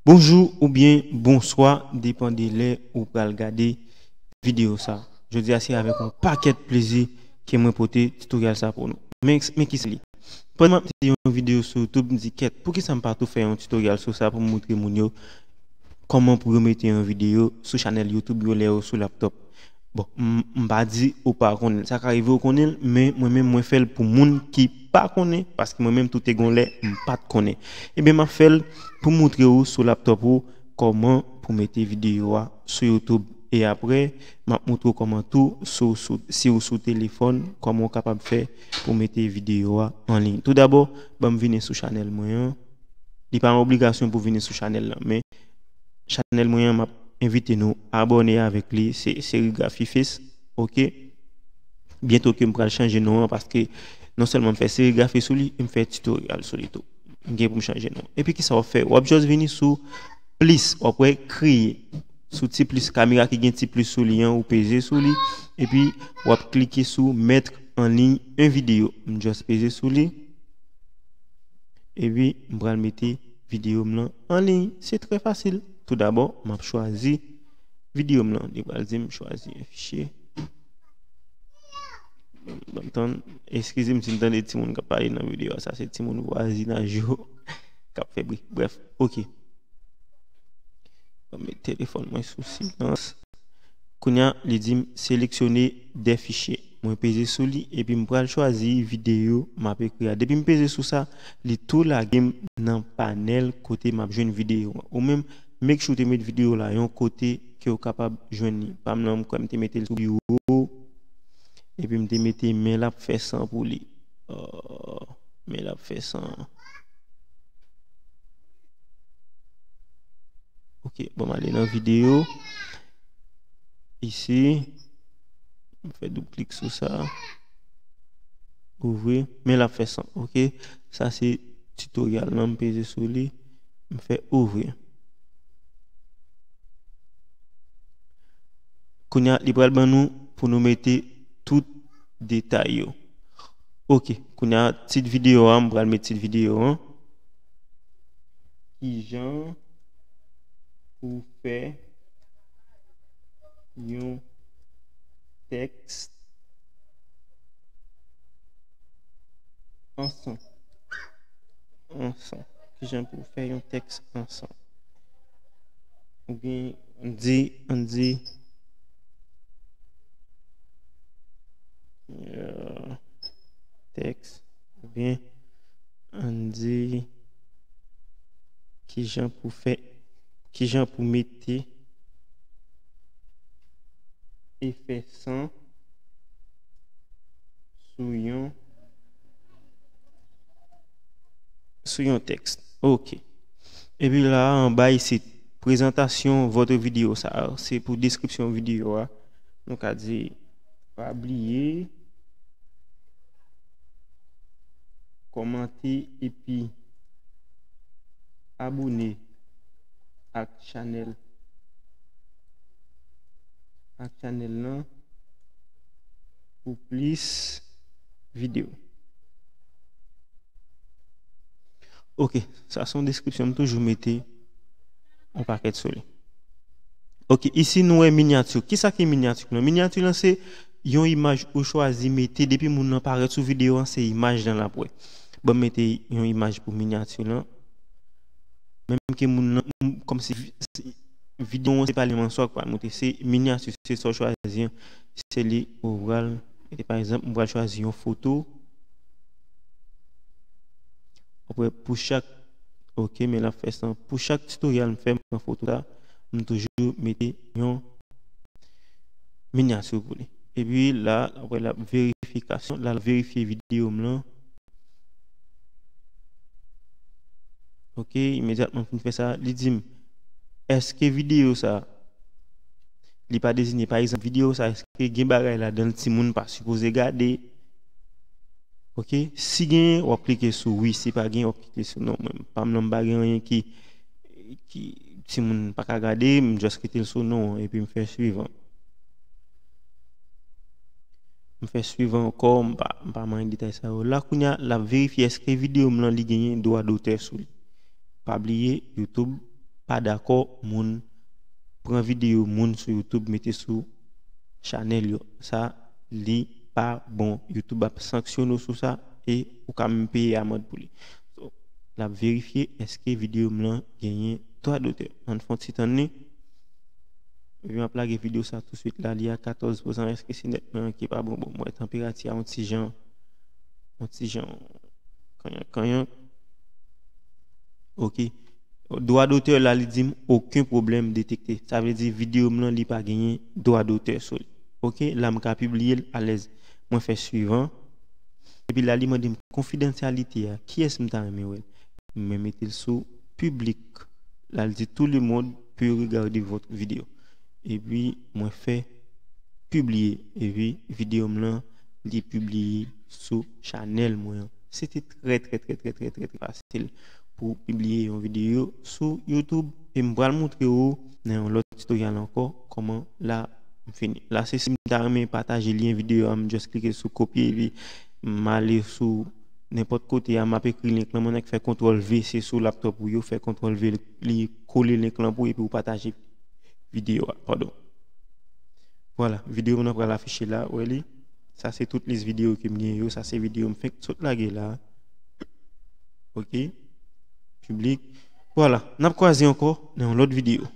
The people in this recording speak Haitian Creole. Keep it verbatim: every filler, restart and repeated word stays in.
Bonjou oubyen bonswa, depann de lè ou pral gade videyo sa. Jodi a se avèk yon pakèt plezi ke mwen pote titoryal sa pou nou. Men, men kisa li? Pandan m ap teste yon videyo sou YouTube, m di, "Kèt, poukisa m pa tou fè yon titoryal sou sa pou m montre moun yo kòman pou yo mete yon videyo sou chanèl YouTube yo lè yo sou laptop?" Bon, m, m pa di ou pa konnen l. Sa ka rive ou konnen l, men mwen menm mwen fè l pou moun ki pa konnen, paske mwen menm tou te gon lè m pa t konnen. Ebyen, m ap fè l pou montre ou sou laptop ou kòman pou mete videyo a sou YouTube. E apre, m ap montre w kòman tou, sou, sou, si ou sou telefòn, kòman ou kapab fè pou mete videyo a an liy. Toudabò, ban m vini sou chanèl mwen an. Li pa yon obligasyon pou vini sou chanèl lan, men chanèl mwen an, m ap envite nou abòne avèk li. Se Serigraphy Face, oke? Byento ke m pral chanje non an, paske non sèlman m fè serigrafi sou li, m fè titoryal sou li tou. M gen pou m chanje non. Epi kisa w ap fè? W ap just vini sou plis, w ap wè kreye. Sou ti plis, kamera ki gen ti plis sou li an, ou peze sou li, epi w ap klike sou mettre en ligne une vidéo. M just peze sou li. Epi, m pral mete videyo m lan an liy. Se trè fasil. Toudabò, m ap chwazi videyo m lan. Li pral di m chwazi yon fichye. Ban m tann. Eskize m si n tande timoun k ap pale nan videyo a. Sa se timoun vwazinaj yo k ap fè bri. Brèf, oke. Ban m met telefòn mwen sou silans. Kounye a, li di m seleksyone de fichye. Mwen peze sou li, epi m pral chwazi videyo m ap ekri a. Depi m peze sou sa, li tou lage m nan panèl kote m ap jwenn videyo an. Ou menm, make sure w te met videyo la yon kote ke w kapab jwenn li. Pa m lan, m kwè m te mete l sou biwo, epi m te mete men l ap fè san pou li. Oh, men l ap fè san. Ok, bon, m ale nan videyo. Isi, m fè doub klik sou sa. Ouvri. Men l ap fè san. Ok, sa se titoryal lan. M peze sou li. M fè ouvri. Kounye a, li pral ban nou pou nou mete tout detay yo. Ok, kounye a, tit videyo a, m pral met tit videyo an. Kijan pou fè yon tèks an san? An san. Kijan pou fè yon tèks an san? Oubyen, ann di, ann di, euh, tèks, oubyen, ann di, kijan pou fè, kijan pou mete efè san sou yon, sou yon tèks. Ok. Epi la, anba isit, présentation votre vidéo. Sa, se pou deskripsyon videyo a. Nou ka di, pa bliye kòmante epi abone ak chanèl, ak chanèl lan pou plis videyo. Ok, sa se yon deskripsyon, m toujou mete yon pakèt sou li. Ok, isi nou wè minyati. Kisa ki minyati lan? Minyati lan se yon imaj ou chwazi mete, depi moun nan parèt sou videyo an, se imaj lan l ap wè. Bon, m mete yon imaj pou minyati lan. Menm ke moun nan, m, kòmsi vi-, si videyo an se pa li menm swa k pral monte, se minyati, se sa w chwazi an, se li ou pral mete. Pa egzanp, m pral chwazi yon foto. Apre, pou chak, ok, men l ap fè san. Pou chak titoryal m fè, m pran foto sa, m toujou mete yon minyati pou li. Epi la, apre la verifikasyon, la l ap verifye videyo m lan. Ok, imedyatman m fin fè sa, li di m, èske videyo sa, li pa deziyen, pa egzanp, videyo sa, èske gen bagay ladan l timoun pa sipoze gade? Ok, si gen, w ap klike sou wi, si pa gen, w ap klike sou non. Mwen, pa m nan, m pa gen anyen ki, ki timoun pa ka gade, m just kite l sou non an, epi m fè swivan. M fè swivan ankò, m pa, m pa manyen detay sa yo. La, kounye a, l ap verifye èske videyo m lan li genyen dwa dotè sou li. Pa bliye, YouTube pa dakò moun pran videyo moun sou YouTube mete sou chanèl yo. Sa li pa bon. YouTube ap sanksyone w sou sa e ou ka menm peye amann pou li. So, l ap verifye èske videyo m lan genyen dwa dotè. Ann fè yon ti tann li. Epi m ap lage videyo sa touswit la, li a katòz pozan, èske se nèt mwen ki pa bon? Bon, m wè tanperati a yon ti jan, yon ti jan kanyank kanyank. Ok. Dwa dotè la, li di m okenn pwoblèm detekte. Sa vle di videyo m lan, li pa genyen dwa dotè sou li. Ok, la m ka pibliye l alèz. Mwen fè swivan. Epi la, li mande m konfidansyalite a, kiyès m ta renmen wè l? Mwen mete l sou piblik. La, li di tout le monde peut regarder votre vidéo. Epi mwen fè pibliye. Epi videyo m lan, li pibliye sou chanèl mwen an. Se te trè, trè, trè, trè, trè, trè, trè fasil pou pibliye yon videyo sou YouTube. E m pral montre w nan yon lòt tutorial ankò kòman la m fini. La, se si m ta renmen pataje lyen videyo a, m just klike sou kopye epi m ale sou nenpòt kote a, m ap ekri link lan, mwen nèk fè kontwòl V, se sou laptop ou yo, fè kontwòl V, li kole link lan pou epi ou pataje videyo a. Padon. Vwala, videyo m nan pral afiche la, wè li. Sa se tout lis videyo ke m genyen yo, sa se videyo m fenk sot lage la. Ok. Piblik. Vwala, n ap kwaze ankò nan yon lòt videyo.